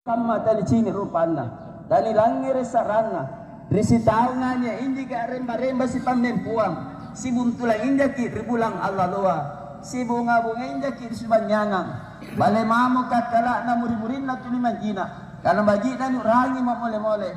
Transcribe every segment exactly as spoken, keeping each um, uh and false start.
Kamma tanicini' rupanna, tanilangngere' sa'ranna. Ri sitaunga nia' injiki a'remba-remba sipammempoang, sibuntulang injaki ri bulang allaloa, sibunga-bunga injaki ri sibangngangang. Bale mamo kakkala'na muri-murinna tuli manjina, kana baji'na niu'rangi mammole-mole.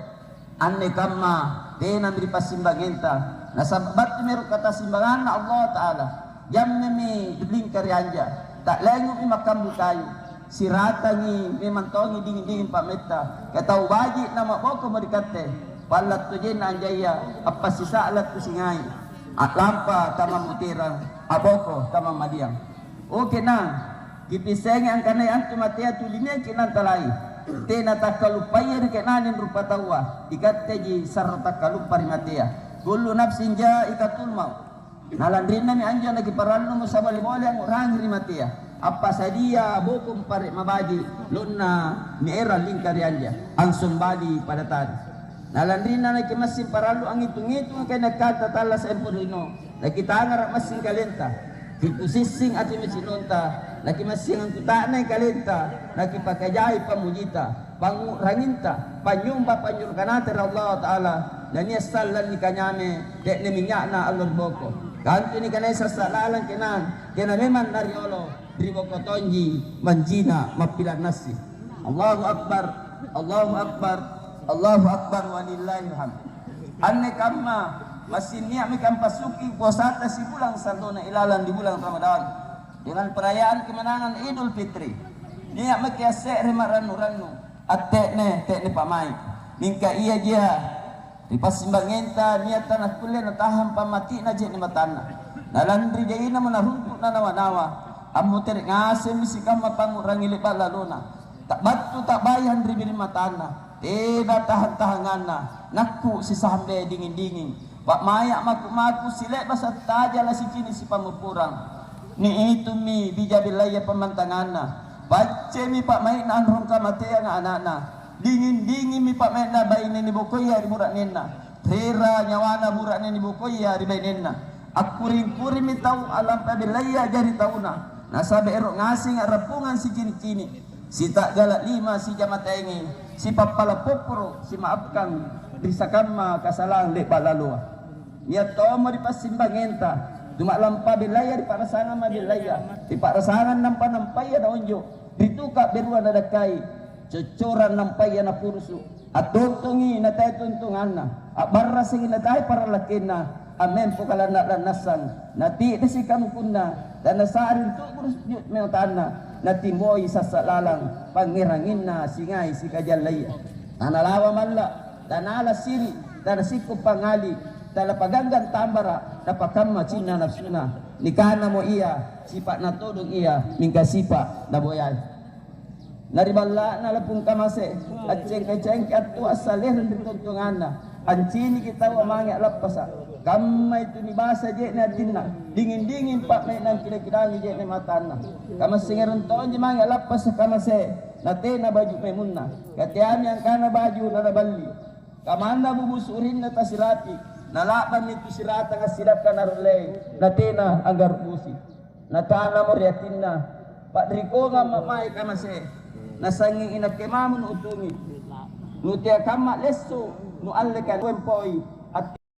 Anne kamma tenami ri passimbangenta, nasaba' battumi ero' katasimbanganna Allahu Ta'ala. Jammemi lingka ri anja, ta'lengu'mi makkambu kayu, siratangi memang tongi dinging-dinging pa'maitta, ka tau baji' nama'bokomo ri katte, palla'tojenna anjaya appassisa'la' tu singai, a'lampa tamammuterang, a'boko tamammadiang. Oke na, kipissengi angkanaya antu matea tuli niaki nantalai, tena takkaluppaya ri ke'nanga rupataua, ikatteji sarro takkaluppa ri matea. Kullu nafsin dzaiqatul maut. Na lanrinnami anjo nakiparallumo sabole-bole angngu'rangi ri matea, appasadia bokong pare' mabaji' lo'na nierang lingka ri anja, ansong bali pada tari. Na lanrinna nakimassing parallu angngitung-ngitungi kanakkanta tallasa' empo lino, nakitangara' massing kalenta, kikusissing ati macinonta, nakimassing angkuta'nai kalenta, nakipakajai pammujita. Pangngu'ranginta, panynyomba panynyorakanta ri Allahu Ta'ala, nania' sallang nikanyame, te'ne minynya'na allo ri boko. Kantu nikanaya sassa' lalang ke'nanga, tena memang nariolo, ri boko tonji manjina mappilannassi. Allahu Akbar, Allahu Akbar, Allahu Akbar walillahil hamd. Anne kamma, massing nia'mi kampassuki puasata sibulang sallona ilalang ri bulang Ramadan. Dengan perayaan kemenangan Idul Fitri. Nia' maki' asse're ma'rannu-rannu, atte'ne, te'ne pa'mai'. Mingka iaji ri passimbangenta nia' tena nakkulle natahang pammati'na je'ne' matanna. Na lanri jainamo naruntu' nanawa-nawa, ammotere' ngasemmi sikamma pangngu'rangi le'ba' lalona. Ta'battu ta'bayang ri biring matanna, tena tahang-tahanganna, nakku' sisambe dinging-dinging. Pa'maya' maku-maku sile'ba' sattaja lasicini' sipammopporang. Niitummi bija bellaya pammantanganna. Paccemi pa'mai'na anrong kamateanga ana'na. Dinging-dingimmi pa'mai'na baine nibokoia ri bura'nenna. Rera nyawana bura'ne nibokoia ri bainenna. Akkuring-kuringmi tau a'lampa bellaya jari tauna. Nasaba' ero' ngaseng a'rappungang sicini'-cini'. Sita'gala' lima sijamataengi, sipappala' popporo', simaafkang ri sakamma kasalang le'ba' laloa. Nia' tommo ri passimbangenta, tuma'lampa bellaya ri pa'rasangang mabellaya, ri pa'rasangang nampa-nampaya naonjo', ri tuka' berua nadakkai, coccorang nampaya napurusu'. Attottongi natae tuntunganna, a'barrasengi natae parallakkenna, ammempo kalanna-lannassang, nati'risi kanukunna, tanasa'ring tu'guru' sujud meotanna, natimboi sassa' lalang pangngeranginna singai sikajallaia. Tanalawa malla', tanala siri', tanasikko pangngali, tanapaganggang tambara', napakamma cinna nafsuna. Nikanamo ia, sipa'na todong ia, mingka sipa' naboyai. Na ri balla'na lapung kamase, accengke-cengke attu assalereng ri tontonganna, anciniki taua mange a'lappasa'. Kammai tu nibasa je'ne' atinna, dinging-dinging pa'mai'na kida-kidangi je'ne' matanna. Kamassing erang tonji mange a'lappasa' kamase, natena baju memunna. Kateami angkana baju nanaballi. Kamanna bubu surinna tasirapi, nala'banni tu siratanga sidakka narollei, natena anggaru' bosi. Nakanamo ri atinna, "Pa'rikongang ma'mai kamase, nasangnging inakke mamo nuutungi. Nutea kamma lesso, nualleka nuempoi,